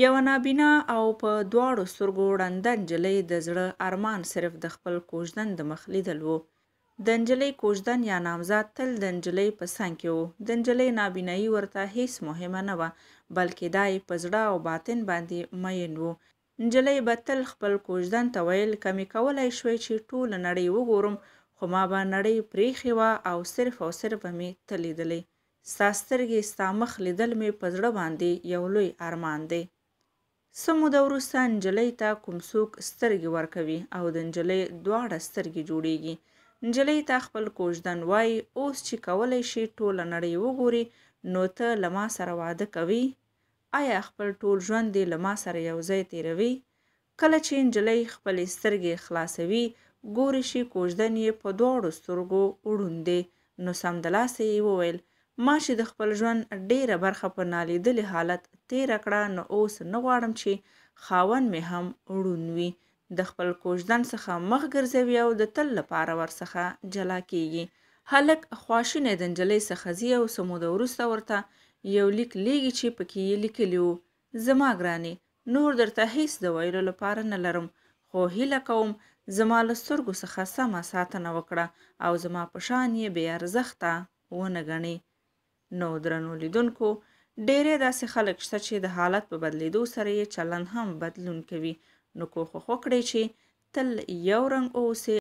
یوه نابینا او په دواړو سترګو ړنده نجلۍ د زړه ارمان صرف د خپل کوژدن د مخ لیدل وو. د نجلۍ کوژدن یا نامزاد تل د نجلۍ په څنګ کې و. د نجلۍ نابینایي ورته هیڅ مهمه نه وه، بلکې دا یې په زړه او باطن باندې مین و. نجلۍ به تل خپل کوژدن ته ویل، که مې کولای شوی چې ټوله نړۍ وګورم، خو ما به نړۍ پرېښې وه او صرف او صرف به مې ته لیدلې. ستا سترګې، ستا مخ لیدل مې په زړه باندې یو لوی ارمان دی. څه موده وروسته نجلۍ ته کوم څوک سترګې ورکوي او د نجلۍ دواړه سترګې جوړېږي. نجلۍ ته خپل کوژدن وايي، اوس چې کولی شې ټوله نړۍ وګورې، نو ته له ما سره واده کوي؟ ایا خپل ټول ژوند دې له ما سره یو ځای تېروي؟ کله چې نجلۍ خپلې سترګې خلاصوي، ګوري چې کوژدن یې په دواړو سترګو ړوند دی، نو سمدلاسه یې وویل، ما چې د خپل ژوند ډېره برخه په نالیدلي حالت تېره کړه، نو اوس نه غواړم چې خاوند مې هم ړوند وي. د خپل کوژدن څخه مخ ګرځوي او د تل لپاره ورڅخه جلا کېږي. هلک خواشینی د نجلۍ څخه ځي او څه موده وروسته ورته یو لیک لېږي چې پکې یې لیکلي وو، زما ګرانې! نور درته هیڅ د ویلو لپاره نه لرم، خو هیله کوم زما له سترګو څخه سمه ساتنه وکړه او زما په شان یې بې ارزښته ونه ګڼې. نو درنو لیدونکو، ډیری داسې خلک شته چې د حالت په بدلیدو سره یې چلند هم بدلون کوي، نو کوښښ وکړئ چې تل یو رنګ اوسئ.